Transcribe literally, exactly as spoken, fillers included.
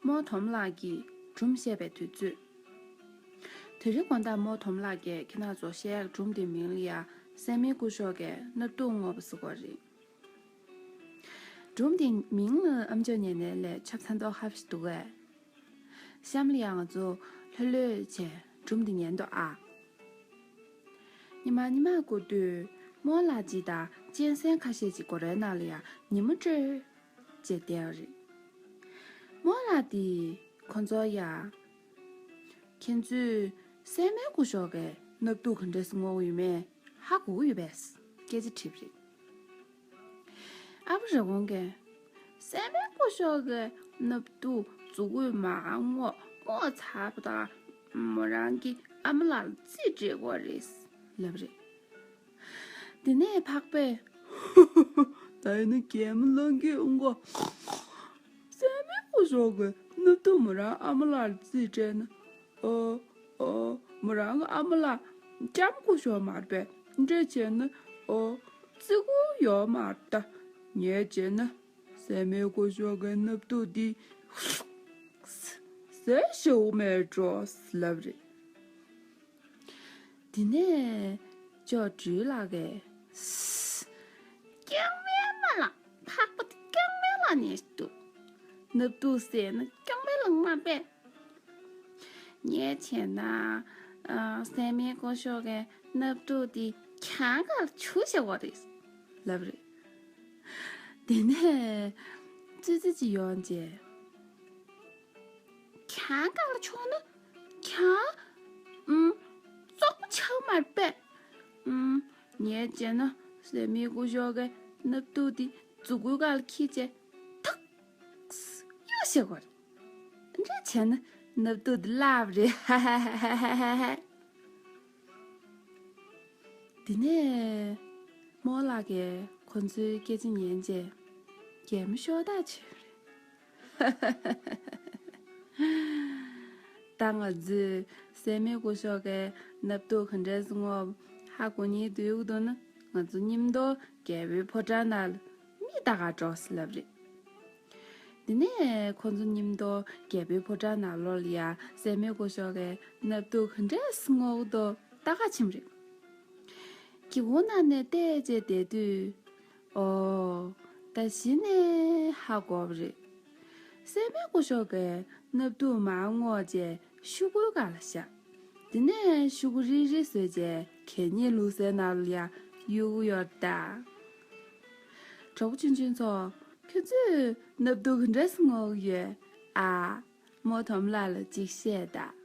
རྨོ་དོམ་ལགས་ཀྱིས་སྒྲུང་བཤད་པའི་དུས་ཚོད། དེ་རིང་དགོང་དག་རྨོ་དོམ་ལགས་ཀྱིས་ཁྱེད་རང་ཚོར་བཤད་ཡག་སྒྲུང་དེའི་མིང་ལ་ཡ་སད་མི་སྐུ་ཞབས་ཀྱིས་སྣབས་ཏུག་བརྔོས་པ་ཟེར་གོ་རེད། སྒྲུང་དེའི་མིང་ལ་ཨམ་ཅོག་ཉན་ནས་ལས་ཆབ་ཚ་མདོག་ཁ་པོ་ཞིག་འདུག་གས། གཤམ་ལ་ཡང་ང་ཚོ་ལྷོད་ལྷོད་བྱས་སྒྲུང་འདི་ཉན་དོ་ཨ། ཉི་མ་ཉི་མ་འགོར་དུས་རྨོ་ལགས་ཅིག་དང་གཅན་གཟན་ཁ་ཤས་ཅིག་སྒོ་རའི་ནང་ལ་ཡ་ཉིན་མོ་དྲོས་བྱས་བསྡད་པ་རེད། རྨོ་ལགས་དེས་ཁོ་ཚོར་ཡ། ཁྱེད་ཚོས་སད་མི་སྐུ་ཞབས་ཀྱིས་སྣབས་ཏུག་ག་འདྲས་བརྔོས་ཡོད་མེད་ཧ་གོ་གི་ཡོད་པས་སྐད་ཆ་དྲིས་པ་རེད། ཨ་ཕོ་རི་བོང་གིས། སད་མི་སྐུ་ཞབས་ཀྱིས་སྣབས་ཏུག་མཛུབ་གུས་མར་བརྔོས་བརྔོས་ཚར་བ་དང་མོ་རང་གི་ཨ་མ་ལགས་ལ་རྩིས་སྤྲད་ཀྱི་ཡོད་རེད་ལབ་པ་རེད། དེ་ནས་ཕག་པས། ད་ཡིན་ན་གད་མོ་ལངས་ཀྱི་འོང་གོ། སད་མི་སྐུ་ཞབས་ཀྱིས་སྣབས་ཏུག་མོ་རང་ཨ་མ་ལགས་ལ་རྩིས་སྤྲད་ན། ཨོ། ཨོ། མོ་རང་གི་ཨ་མ་ལགས་ལྕམ་སྐུ་ཞབས་མ་རེད་པས། འདྲ་བྱས་ན། ཨོ། བརྩི་བཀུར་ཡོད་མ་རེད་ད། ངས་བྱས་ན། སད་མི་སྐུ་ཞབས་ཀྱི་སྣབས་ཏུག་འདི་ཟས་ཞིམ་པོ་མེད་འགྲོ་ལབ་པ་རེད། དེ་ནས་ཅོག་སྦྲུལ་ལགས་ཀྱིས། ཀྱང་མེད་མ་ལགས། ཕག་པ་དེ་ཀྱང་མེད་ལགས་ནས་འདུག་སྣབས་ཏུག་ཟས་ན་ཀྱང་མེད་ལགས་མ་པས། ངས་བྱས་ན། ཨ། སད་མི་སྐུ་ཞབས་ཀྱིས་སྣབས་ཏུག་དེ་གྱང་ཁར་བྱུགས་བཞག་པ་རེད་ལབ་པ་རེད། དེ་ནས་ཙི་ཙི་ཅིག་ཡོང་རྗེས། གྱང་ཁར་བྱུགས་ན་གྱང་། ཨུམ། བཙོག་པོ་ཆགས་མ་རེད་པས། ཨུམ། ངས་བྱས་ན་སད་མི་སྐུ་ཞབས་ཀྱིས་སྣབས་ཏུག་དེ་མཛུབ་གུའི་སྒང་ལ་འཁྱེར་བྱས་ཐག་གཡུགས་བཞག་པ་རེད། འདྲ་བྱས་ན་སྣབས་ཏུག་དེ་བརླག་པ་རེད། ཧ་ཧ་ཧ། དེ་ནས་རྨོ་ལགས་ཀྱིས་ཁོ་ཚོའི་སྐད་ཆ་ཉན་རྗེས་གད་མོ་ཤོར་ཐག་ཆོད་པ་རེད། ད་ང་ཚོས་སད་མི་སྐུ་ཞབས་ཀྱིས་སྣབས་ཏུག་ག་འདྲས་བརྔོས་པ་ཧ་གོ་སྙིང་འདོད་ཀྱི་འདུག་ན། ང་ཚོ་མཉམ་དུ་རྒྱལ་པོའི་ཕོ་བྲང་ནང་ལ་མིག་ལྟ་གར་འགྲོ་ཟེར་ལབ་པ་རེད། དེ་ནས་ཁོ་ཚོ་མཉམ་དུ་རྒྱལ་པོའི་ཕོ་བྲང་ནང་ལོགས་ལ་ཡ་སད་མི་སྐུ་ཞབས་ཀྱིས་སྣབས་ཏུག་ག་འདྲས་བརྔོས་འདུག་ལྟ་གར་ཕྱིན་པ་རེད། སྒེའུ་ཁུང་ནང་ནས་བལྟས་བྱས་བསྡད་དུས། ཨོ། ད་གཞི་ནས་ཧ་གོ་བ་རེད། སད་མི་སྐུ་ཞབས་ཀྱིས་སྣབས་ཏུག་མར་བརྔོས་བྱས་ཤོག་གུའི་སྒང་ལ་བཞག་དེ་ནས་ཤོག་གུ་རིལ་རིལ་བཟོས་བྱས་གད་སྙིགས་བླུགས་སའི་ནང་ལ་ཡ་གཡུག་གི་ཡོད་ད། གྲོགས་པོ་ཆུང་ཆུང་ཚོ། ཁྱོད་ཚོས་སྣབས་ཏུག་ག་འདྲས་བརྔོས་ཡོད་ཨ། རྨོ་དོམ་ལགས་ལ་ཅིག་བཤད་དང་།